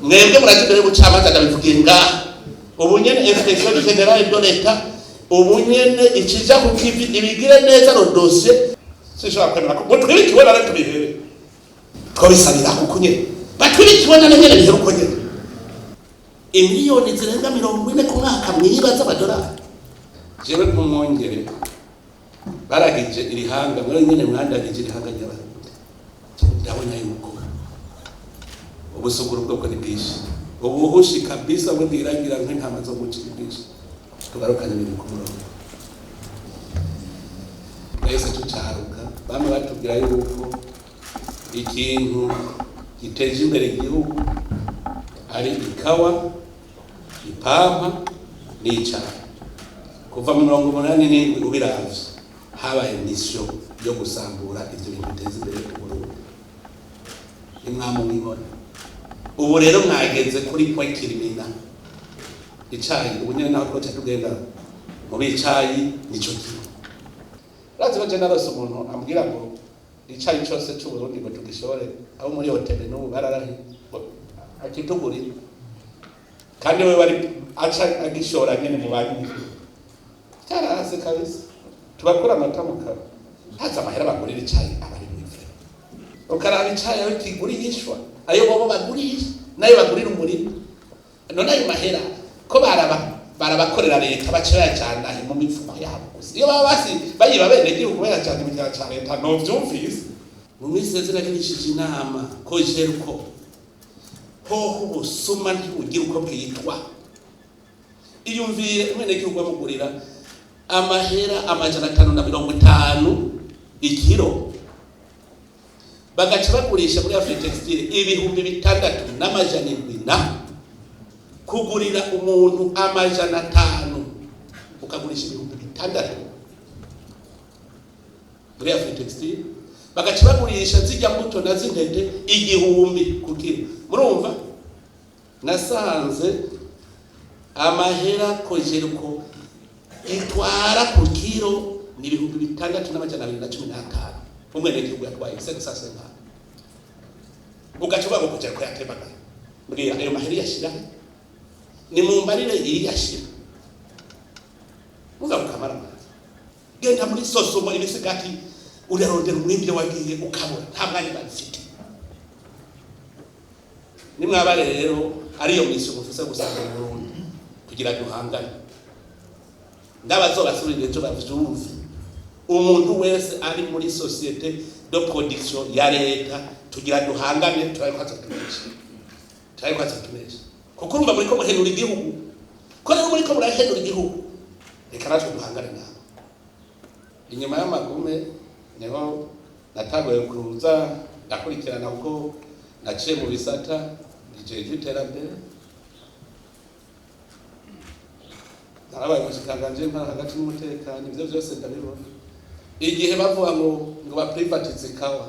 Mwebwe muraje imbere y'ubucamanza, ndabivugiye ngaha ubu nyene. Inspection générale de l'État ubu nyene ikija ku kivi, ibigire neza le dossier. Sinshobora kwemera ko mutwibikiwe na tubihere, twabisabira kuko nyene batwibikiwe na nyene bihere uko nyene. Imiliyoni zirenga 40 ku mwaka mwiba z'amadolari. Jewe nk'umwungere baragije irihanga muri nyene, mwandagije irihanga ry'Abarundi. Ndabona yuko ubusuguru bwoko ni bwinshi, ubuhushi kabisa bwo bwiragira nk'intama zo muci ni bwinshi. Tugarukanye ibintu ku murongo. Twese tucaruka bamwe batubwira yuko ikintu giteje imbere igihugu ari ikawa, ipampa n'icayi. Kuva mu 87 ubiravye, habaye mission yo gusambura ivyo bintu biteza imbere Uburundi. Nimwamubibona ubu rero mwageze kuri point culminant, icayi. Ubu nyene naho twoca tugenda mu bicayi, nico kimwe. Urazi ko je narose umuntu ambwira ngo icayi cose c'Uburundi ngo tugishore abo muri hoteli, n'ubu bararahi akitugurira, kandi we wari aca agishora nyene mu banki. Cyarahase kabisa, tubakura amata mu kanwa. Haza amahera bagurira icayi abari mw'ivyo, ukaraba icayi aho kigurishwa, ayo bobo bagurisha nayo bagurira umurima. None ayo mahera ko baraba barabakorera leta, baca bayajana he? Mu mifuko yabo gusa. Iyo baba basi bayiba bene gihugu, bayajana mu kigega ca leta, novyumvise. Mu minsi yeze nagirishije inama ko jerko hoho ubusuma ntibugira uko bwitwa. Iyumvire umwenegihugu bamugurira amahera 550 ikiro, bagaca bagurisha muri Afritextile 6700, na kugurira umuntu 500 ukagurisha 6000 muri Afritextile, bagaca bagurisha zijya mbuto na z'intete 1000 ku kiro. Murumva nasanze amahera Cogerco itwara ku kiro ni 6215. Umwenegihugu yatwaye 750, ugaca uvuga ngo Cogerco yatembagaye. Mbwira ayo mahera yashira, ni mumbarire iri yashira muza mukamara amazi. Genda muri SOSUMO, imisigati urarondera umwimbi wagiye ukabura, nta mwanya babifite. Nimwaba rero ariyo mission mufise gusanga mu Burundi kugira duhangane, ndabazobasubirira ejo bavyumve. Umuntu wese ari muri société de production ya leta, tugira duhangane, turabe ko azotunesha, turabe ko azotunesha, kuko urumva muriko muhenura igihugu. Ko rero muriko murahenura igihugu, reka natwe duhangane nabo. Inyuma y'amagume niho natanguye kuza ndakurikirana, kuko naciye mu bisata bijejwe iterambere, narabaye umushikiranganji w'intwaro hagati n'umutekano, ivyo vyose ndabibona. Igihe bavuga ngo baprivatize ikawa,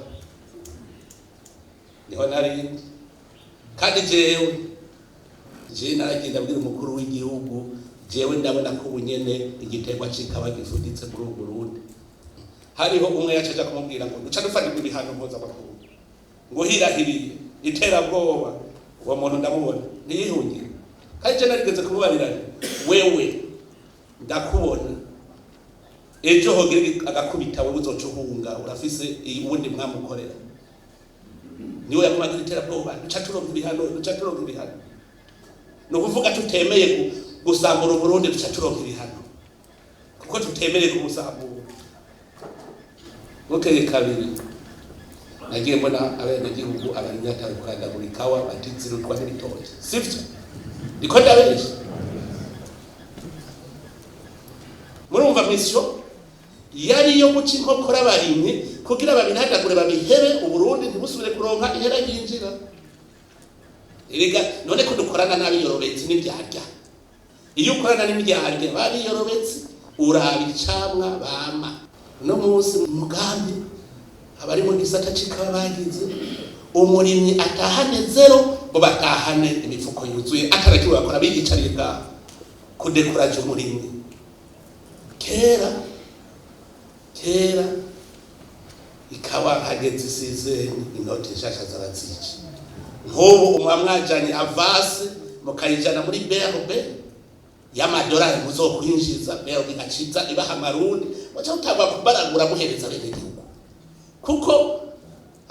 niho narindi. Kandi jewe naragenda abwira umukuru w'igihugu: jewe ndabona ko ubunyene igiterwa c'ikawa gifuditse muri ubu Burundi. Hariho umwe yacaja kumubwira ngo duca dufatirwa ibihano mpuzamakungu, ngo hirahiriye iterabwoba. Uwo muntu ndamubona ntiyihungire. Kandi je narigeze kumubarira nti: "Wewe ndakubona, ejo hogira agakubita, wewe uzoca uhunga, urafise uwundi mwamukorera." Niwe yamubagira iterabwoba, duca turonka ibihano, duca turonka ibihano. Ni ukuvuga tutemeye gusambura Uburundi, duca turonka ibihano kuko tutemereye kubusambura. Bukeye kabiri nagiye mbona abenegihugu, abarimyi batawe kurandagura ikawa, bati zirutwa n'ibitoki. Sivyo? Niko ndabesha? Murumva mission yari iyo guca inkokora abarimyi kugira babirandagure, babihebe, Uburundi ntibusubire kuronka ihera ryinjira. Erega none ko dukorana n'abiyorobetsi n'ibyarya? Iyo ukorana n'imdyarya babiyorobetsi, uraba icamwa bama. Uno munsi umugambi abari mu gisata c'ikawa bagize, umurimyi atahane zéro, bo batahane imifuko yuzuye, atarakiwe bakora biyicariye bwaho kudekuraje umurimyi. Kera kera ikawa hageze isizeni, inoti nshasha zarazica. Nk'ubu muba mwajanye avance, mukayijana muri BRB y'amadolari muzokwinjiza, BRB igaciza ibaha amarundi, muca mutangwa kubaragura muhereza bene gihugu, kuko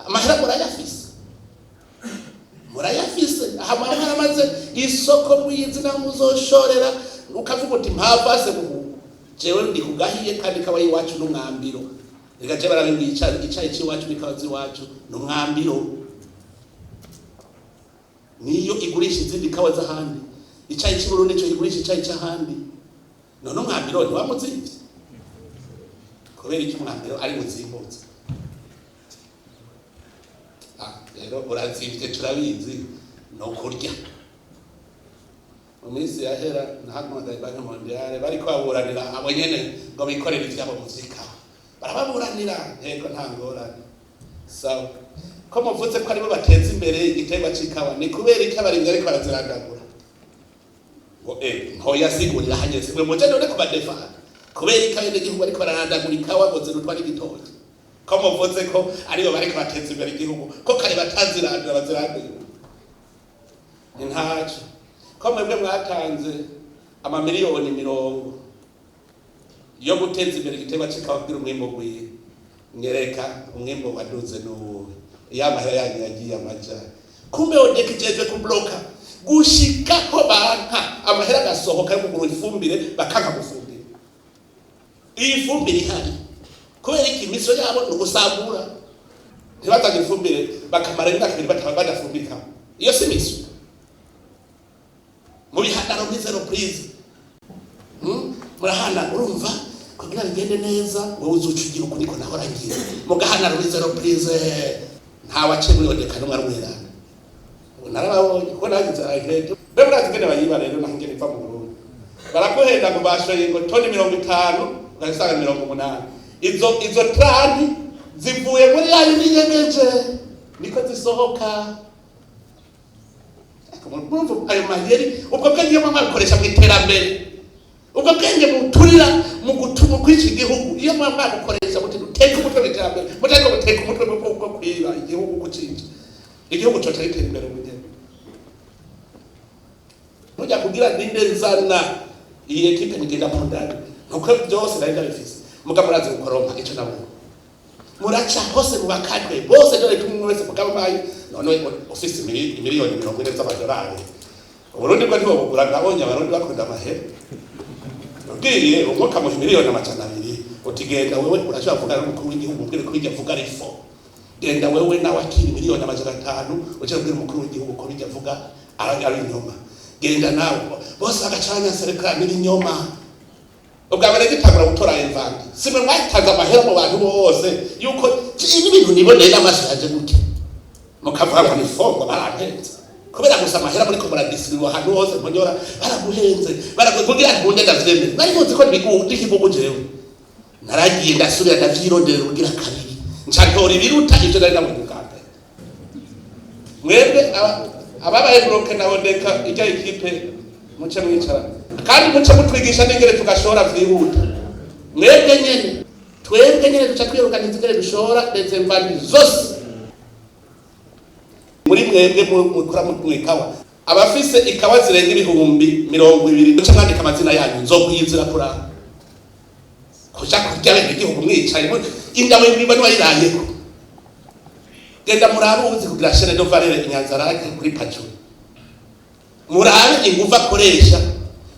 amahera murayafise, murayafise. Aha muba mwaramaze isoko mwizi naho muzoshorera, ukavuga uti mpavase muhugu jewe ndi kugahiye kandi kawa iwacu n'umwambiro. Reka je barabibwiye, icayi c'iwacu n'ikawa z'iwacu n'umwambiro, niyo igurisha izindi kawa z'ahandi. Icayi c'Uburundi co igurisha icayi c'ahandi. None umwambiro ntiwamuzimvye? Kubera iki umwambiro ari muzimbutse? Ah, rero urazimvye, turabizi, no kurya. Mu minsi yahera nahamagaye Banque mondiale, bariko baburanira abo nyene ngo bikorere ivyabo mu vy'ikawa, barababuranira. Ntego nta ngorane, sawa. Ko muvuze ko aribo bateza imbere igiterwa c'ikawa, ni kubera iki abarimyi ariko barazirandagura? Ngo ntoyasigurira hanyese mwe muje none kubadefana. Kubera iki abenegihugu bariko bararandagura ikawa ngo zirutwa n'igitoki? Ko muvuze ko aribo bariko bateza imbere igihugu, ko kare batazirandura, baziranduye? Ni ntaco. Ko mwebwe mwatanze amamiliyoni mirongo yo guteza imbere igiterwa c'ikawa kugira umwimbu ugwire, nyereka umwimbu waduze n'uwuhe? Iyo amahera yanyu yagiye amaja, kumbe ODECA ijejwe kubloka gushika ko banka amahera agasohoka yo kugura ifumbire, bakanka gufumbira. Iyi fumbire ihari kubera iki? Mission yabo ni ugusambura, ntibatange ifumbire, bakamara imyaka 2 badafumbika. Iyo si mission? Mu bihanaro muri zéro prise. Murahana, urumva, kugira bigende neza, wowe uzuca ugira uku niko nahora ngira. Mugahana muri zéro prise, nta waciye muri ODECA n'umwe ari umweranda. Ubu narababonye kuko nagize enquête. Mbe murazi ingene bayiba rero, naho ingene iva mu Burundi? Baraguhenda ngo bashoye ngo toni 50, ugasanga 80. Izo 30 zivuye muri yayo ninyegeje, niko zisohoka. Murumva ayo mayeri? Ubwo bwenge iyo mwabikoresha mu iterambere, ubwo bwenge muturira mu gutuma kwica igihugu, iyo muba mwabukoresha muti duteke umutwe mu iterambere, mutariko muteka umutwe mu bwo kwiba igihugu, gucinja igihugu, coca gitera imbere ubugeni. Ntujya kugira ninde nzana iyi équipe nigenda mu ndani, nuko byose nari ndabifise. Muga murazi gukorompa ico nabonye, muraca hose mu bakatwe bose, dore tumwe wese mugabo bayi. None ufise miliyoni 40 z'amadolari, Uburundi bwo ntibobugura? Nabonye Abarundi bakunda amahera. Ugiye umwe ukamuha miliyoni 200, uti genda wewe, urashobora kuvugana n'umukuru w'igihugu, ubwire ko bijya avuga ari faux. Genda wewe nawe akira miliyoni 500, uce ubwire umukuru w'igihugu ko bijya avuga ari ibinyoma. Genda nawe, bose bagacanya serekara n'ibinyoma. Ubwa mbere gitangura gutora invendus, simwe mwatanze amahera mu bantu bose yuko ibi bintu niboneye n'amaso yaje gutya, mukavuga ngo ni faux, ngo barampenze, kubera gusa amahera muriko muradisiriwa ahantu hose mponyora. Baraguhenze, barakugira nkunde ndavyemere. Bari muzi ko n'ikibugu. Jewe naragiye ndasubira ndavyironderera ugira kabiri, nca ntora ibiruta ivyo nari nabonye ubwa mbere. Mwebwe ababaye bloqués na ODECA, ijya équipe muce mwicara kandi muce mutwigisha n'ingere tugashora vyihuta. Mwebwe nyene, twebwe nyene duca twirukaniza ingere dushora ndetse invendus zose. Muri mwebwe mukora mwikawa, abafise ikawa zirenga 20,000, muce mwandika amazina yanyu, nzokwiyizira kuraba kuja kurya bene igihugu mwicaye inda mwiba niwayirayeko. Genda murabe uzi kugira chaîne de valeur Inyanza-Lac kuri pacuri, murabe ingufu akoresha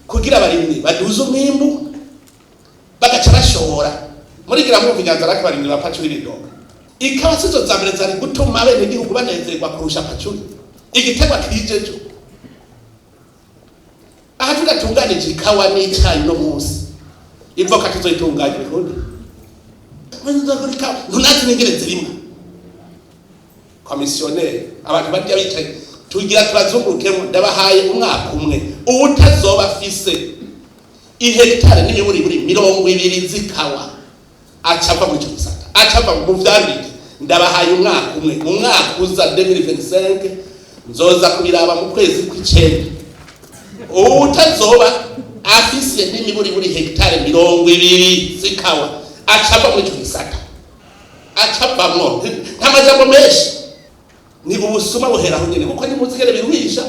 kugira abarimyi baduze umwimbu, bagaca bashora. Murigira mwumva Inyanza-Lac abarimyi ba pacuri bidoga. Ikawa sizo za mbere zari gutuma bene igihugu banezerwa kurusha pacuri, igiterwa kijejo? Aha tudatunganije ikawa n'icayi no munsi, ivoka tuzoyitunganya bikundi? Ntunazi n'ingene zirimwa. Commissionnaire, abantu barya bicaye, tugira turazungurukemo. Ndabahaye umwaka umwe, uwutazoba afise ihegitare n'imiburiburi 20 z'ikawa acava muri ico gisata, acava mu vyandike. Ndabahaye umwaka umwe. Mu mwaka uza 2025 nzoza kubiraba mu kwezi kw'icenda. Uwutazoba afise n'imiburiburi hegitare 20 z'ikawa acava muri ico gisata, acavamwo. Nta majambo menshi. Ni ubusuma buhera aho nyene, kuko ntimuzi ingene biruhisha,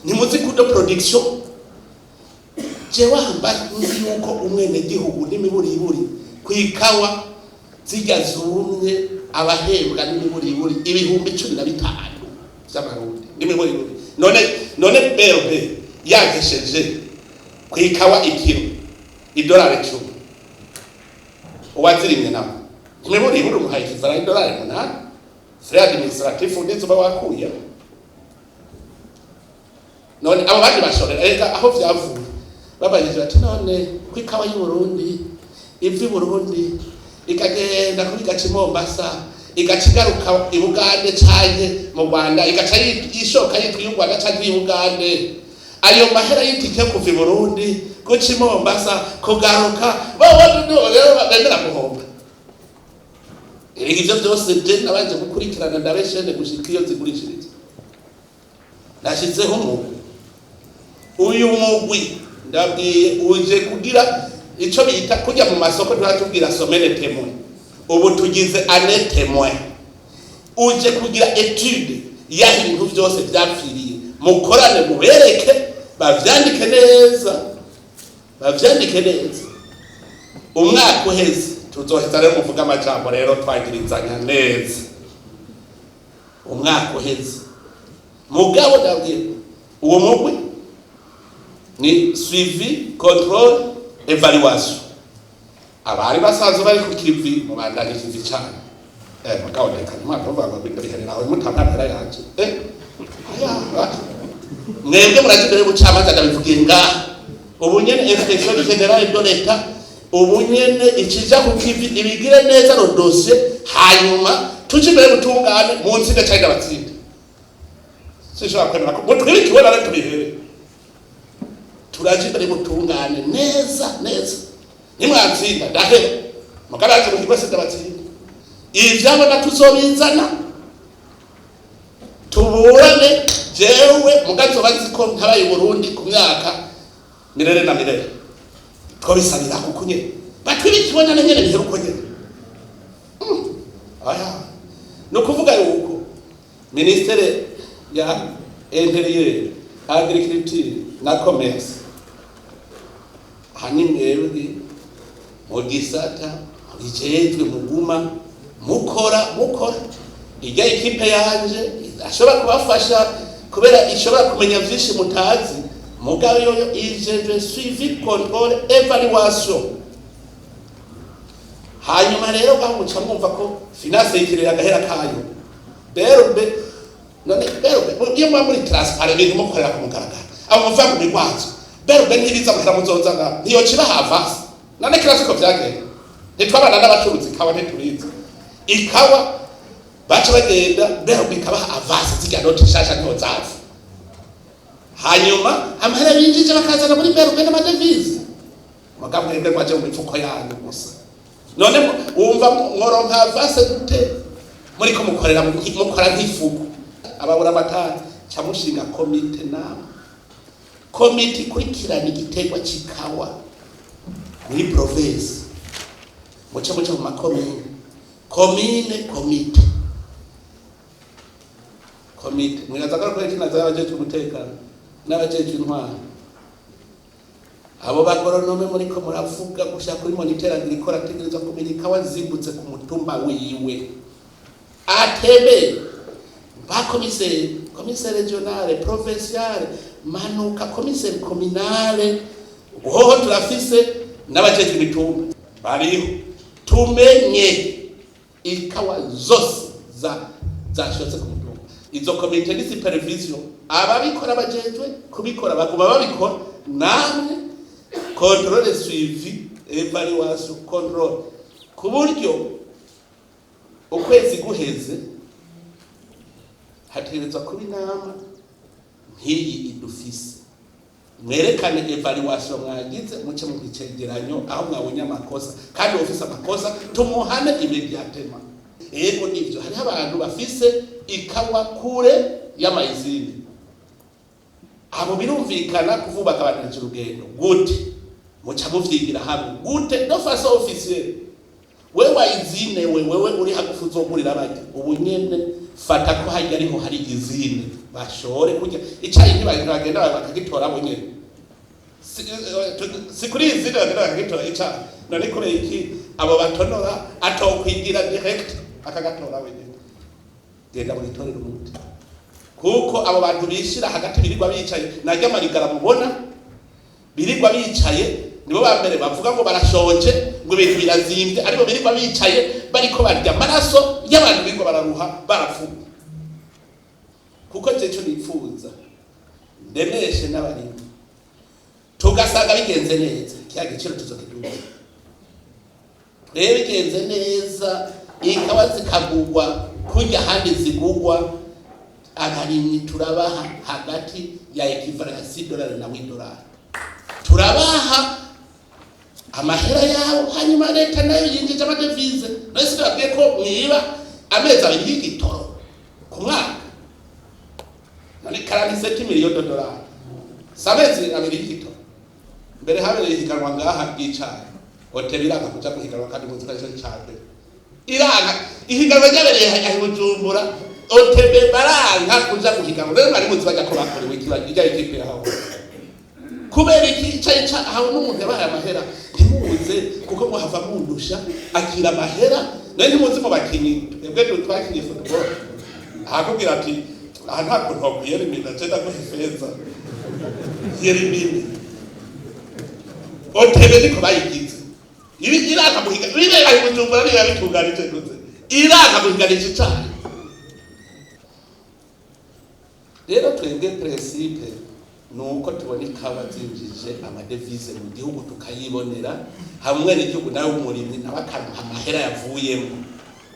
ntimuzi coût de production. Jewe hamba nzi yuko umwenegihugu n'imiburiburi kwikawa zirya zumye abahembwa n'imiburiburi 15,000 vy'amarundi n'imiburiburi. None BRB yagesheje kwikawa ikiro idolari 10, uwazirimye nawe imiburiburi umuhaye ikivara idolari 8, frais administratif ndizo uba wakuye. None abo bandi bashorera reka aho vyavuye babajije bati: "None ko ikawa y'u Burundi iva i Burundi ikagenda kuri gaca i Mombasa, igaca igaruka i Bugande canke mu Rwanda, igaca ishoka yitwa iy'u Rwanda canke iy'i Bugande, ayo mahera y'itike yo kuva i Burundi guca i Mombasa kugaruka, bo rero bemera guhomba?" Erega ivyo vyose je nabanje gukurikirana ndabeshene gushika iyo zigurishiriza. Nashizeho umugwi. Uyu mugwi ndabwiye uje kugira ico bita kujya mu masoko turatubwira semaine témoin, ubu tugize année témoin. Uje kugira étude y'aho ibintu vyose vyapfiriye, mukorane, mubereke, bavyandike neza, bavyandike neza. Umwaka uheze tuzoheza rero muvuga amajambo rero twagirizanya neza umwaka uheze. Mugabo ndabwiye uwo mugwi ni suivi, contrôle, évaluation. Abari basanzwe bari ku kivi mubandanye ikivi cane. Mugabo reka umwaka uvuga ngo ndabiherera aho mutampa yanje. Aya mwebwe muraje imbere y'ubucamanza, ndabivugiye ngaha ubu nyene. Inspection générale de l'État ubu nyene ikija ku kivi ibigire neza le dossier, hanyuma tuje imbere y'ubutungane mu ntsinde canke ndabatsinda. Sinshobora kwemera ko mutwibikiwe nare tubihere. Turaje imbere y'ubutungane neza neza. Nimwatsinda ndahera, mugaraje mu kigo ndabatsinda. Ivyabona tuzobizana tuburane. Jewe mugazoba nzi ko ntabaye i Burundi ku myaka mirere na mirere, twabisabira kuko nyene batwibikiwe nane nyene bihera uko nyene. Aya ni ukuvuga yuko ministère ya Intérieur, Agriculture na Commerce, hani mwebwe mu gisata mubijejwe muguma mukora mukora. Ijya équipe yanje ashobora kubafasha kubera ishobora kumenya vyinshi mutazi, mugabo yoyo ijejwe suivi, contrôle, évaluation. Hanyuma rero ngaho muca mwumva ko finance yikirira agahera kayo BRB. None BRB iyo muba muri transparent, ibintu mukorera ku mugaragaro, abo muva mu migwazo, BRB ntibiza amahera muzozana ntiyoca ibaha avance. None kira siko vyagenda? Ntitwabana n'abacuruzi ikawa? Ntiturizi ikawa baca bagenda BRB ikabaha avance, zirya noti nshasha niho zava, hanyuma amahera binjije bakazana muri BRB n'amadevize. Mugabo mwebwe mwaje mu mifuko yanyu gusa. None wumva mworonka avance gute muriko mukorera mukora nk'ifuku? Ababura amatara ca mushinga komite, nama komite ikurikirana igiterwa c'ikawa muri province, muce mu makomine, komine komite. Mwibaza ko ari kina z'abajejwe umutekano n'abajejwe intwaro, abo bagoronome muriko muravuga gushaka kuri moniteur agricole ategerezwa kumenya ikawa zimbutse ku mutumba wiwe, atebe ba commissaire, commissaire régional, provincial, manuka commissaire communal. Hoho turafise n'abajejwe imitumba bariho. Tumenye ikawa zose za zashotse ku mutumba. Izo komite ni supervision, ababikora bajejwe kubikora baguma babikora. Namwe contrôle, suivi, évaluation, contrôle, ku buryo ukwezi guheze hategerezwa kuba inama nk'iyi idufise, mwerekane évaluation mwagize, muce mu icegeranyo aho mwabonye amakosa, kandi ufise amakosa tumuhane immédiatement. Yego nivyo, hariho abantu bafise ikawa kure y'amayizine, abo birumvikana kuvubaka urugendo gute, muca muvyigira hamwe gute de façon officielle. Wewe wayizine, wewe uri hagufi uzogurira bajya ubu nyene. Fata ko hajya ariho hari izine bashore kurya icayi, ntibagenda bakagitora bo nyene. Si kuri izine bagenda bakagitora icayi. None kubera iki abo batonora atokwigira direct akagatora wenyene? Genda mugitorere umuti, kuko abo bantu bishira hagati birirwa bicaye, najya amarigara mubona birirwa bicaye, nibo ba mbere bavuga ngo barashonje, ngo ibintu birazimbye, ariko birirwa bicaye bariko barya amaraso y'abantu, birirwa bararuha barapfuye. Kuko je cyo nipfuza, ndemeshe n'abarimyi, tugasanga bigenze neza, kya giciro tuzokiduza. Rero bigenze neza, ikawa zikagugwa kurya ahandi zigugwa, abarimyi turabaha hagati ya équivalent ya 6 dolari na 8 dolari, turabaha amahera yabo. Hanyuma leta nayo yinjije amadevize. None sinababwiye ko mwiba amezi 2 y'igitoro ku mwaka? None 47 millions de dollars si amezi 2 y'igitoro? Mbere habereye ihiganwa ngaha ry'icayi, OTB iranga kuja guhiganwa, kandi muzi ko arico ca mbere. Iranga ihiganwa ryabereye aha i Bujumbura, OTB baranga kuja guhiganwa. Rero mwari muzi bajya ko bakorewe ikibazo ijya ikipe yaho kubera iki? Icayi ca aho n'umuntu yabahaye amahera, ntimuze kuko muhava mundusha, akira amahera. None ntimuzi mu bakinyi, twebwe twakinye football, ahakubwira ati aha nta kuntu wakwiyera je ndaguha ifeza yerimine. OTB niko bayigize, ibi iranga guhiga bibera i Bujumbura, biba bitunganije gute? Iranga guhiganisha icayi. Rero twebwe principe nuko tubona ikawa zinjije amadevize mu gihugu, tukayibonera hamwe n'igihugu, nawe w'umurimyi nawe akaronka amahera yavuyemo.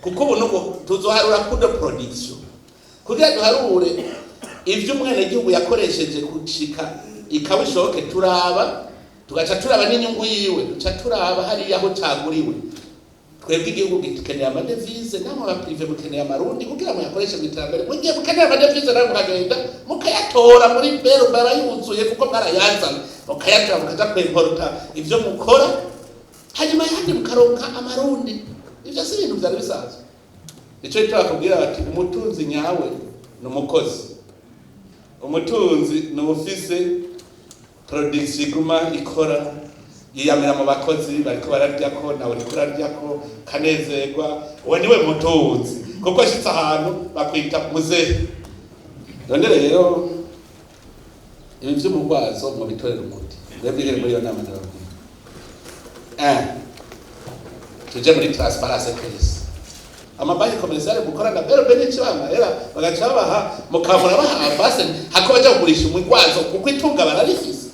Kuko ubu nuko tuzoharura coût de production kugira duharure ivyo umwenegihugu yakoresheje gushika ikawa ishoke, turaba tugaca turaba n'inyungu yiwe, duca turaba hariya aho caguriwe. Twebwe igihugu gikeneye amadevize, namwe aba privé mukeneye amarundi kugira ngo yakoreshe mu iterambere. Mugiye mukeneye amadevize, nawe mukagenda mukayatora muri bero baba yuzuye kuko mwarayazana, mukayatora mukaja kwimporta ivyo mukora, hanyuma yandi mukaronka amarundi. Ivyo si ibintu vyari bisanzwe. Nico gituma bakubwira bati umutunzi nyawe ni umukozi, umutunzi ni ufise production iguma ikora, yiyamira mu bakozi bariko bararyako, nawe uriko uraryako kanezerwa. Uwo niwe mutunzi, kuko ashitse ahantu bakwita muzehe. None rero ibi vy'umugwazo mu bitorera umuti. Mwebwe nyene muri iyo nama ndababwira, tuje muri transparence twese. Amabanki commerciales mukorana BRB n'iki bamahera bagaca babaha, mukavura baha avance hako baja kugurisha umugwazo, kuko itunga bararifise.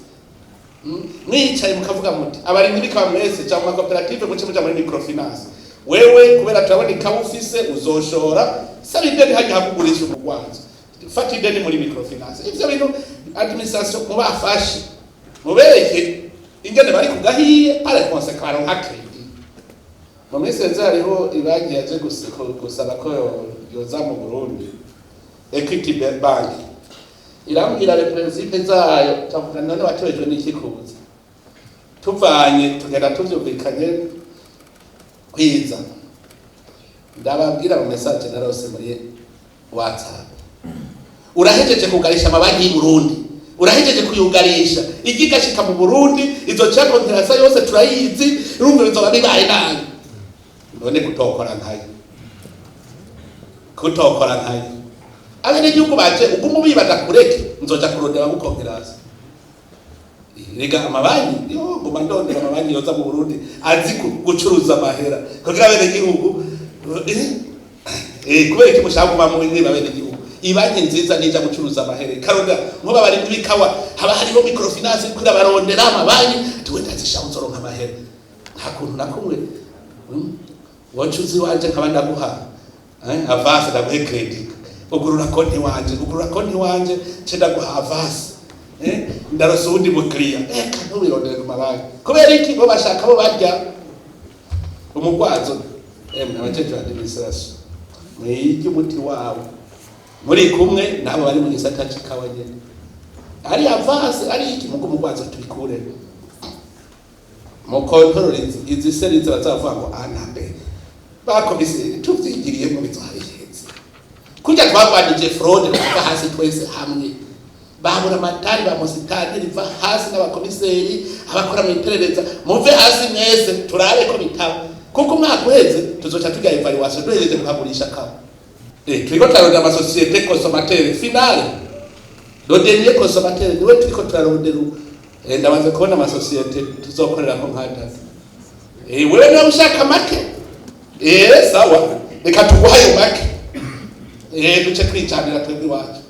Mwicaye mukavuga muti abarimyi bikaba mwese cyangwa amakoperative muce muja muri microfinance. Wewe kubera turabona ikawa ufise uzoshora, saba ideni hajya hakugurisha umugwazo, fata ideni muri microfinance. Ivyo bintu administration mubafashe, mubereke ingene bari kugahiye, par conséquent baronka crédit. Mu minsi heze hariho ibanki yaje gusaba ko yoza mu Burundi, Equity Bank, irambwira les principes zayo. Ndavuga none watojwe n'iki kuza? Tuvanye tugenda tuvyumvikanye kwiza, ndababwira mu message narose muri WhatsApp: urahejeje kugarisha amabanki y'u Burundi, urahejeje kuyugarisha, igigashika mu Burundi izo cyakonterasa yose turayizi, urumva bizoba bibaye nabi. None kutokora nkayo, kutokora nkayo, abenegihugu baje uguma ubibaza kureke nzoja kurondera gukonkerasa. Rega amabanki yo nguma ndondera amabanki yoza mu Burundi azi gucuruza amahera kugira abenegihugu kubera iki mushaka kuba mu niba abenegihugu? Ibanki nziza nija gucuruza amahera ikarondera nkuba bari bikawa, haba hariho microfinance iriko irabarondera amabanki ati wenda zishaho nzoronka amahera. Nta kuntu na kumwe woca uzi iwanje nkaba ndaguha avance, ndaguhe crédit, ugurura konti wanje, ugurura konti wanje ce ndaguha avance, ndarose uwundi mukiriya. Eka ntubirondere ku mabanki. Kubera iki? Bo bashaka bo barya umugwazo. Emwe abajejwe administration, mwige umuti wabo muri kumwe nabo bari mu gisata c'ikawa nyene, ari avance ari iki, mugo umugwazo tubikure mu contrôle. Izi serizi bazavuga ngo A na B, bakomiseri tuvyigiriyemo bizohabiheze. Kurya twagwanije fraude, tukava hasi twese hamwe, babura amatari ba musitani riva hasi n'abakomiseri, abakora mu iperereza, muve hasi mwese, turabe ko bitaba, kuko umwaka uheze tuzoca tugira évaluation duhejeje kuhagurisha kawa. Turiko turarondera amasosiyete consommateur final, le dernier consommateur niwe turiko turarondera ubu. Ndamaze kubona amasosiyete tuzokorerako nk'atatu. Wewe niba ushaka make, sawa, reka tuguhe ayo make, duce twicanira twebwe iwacu.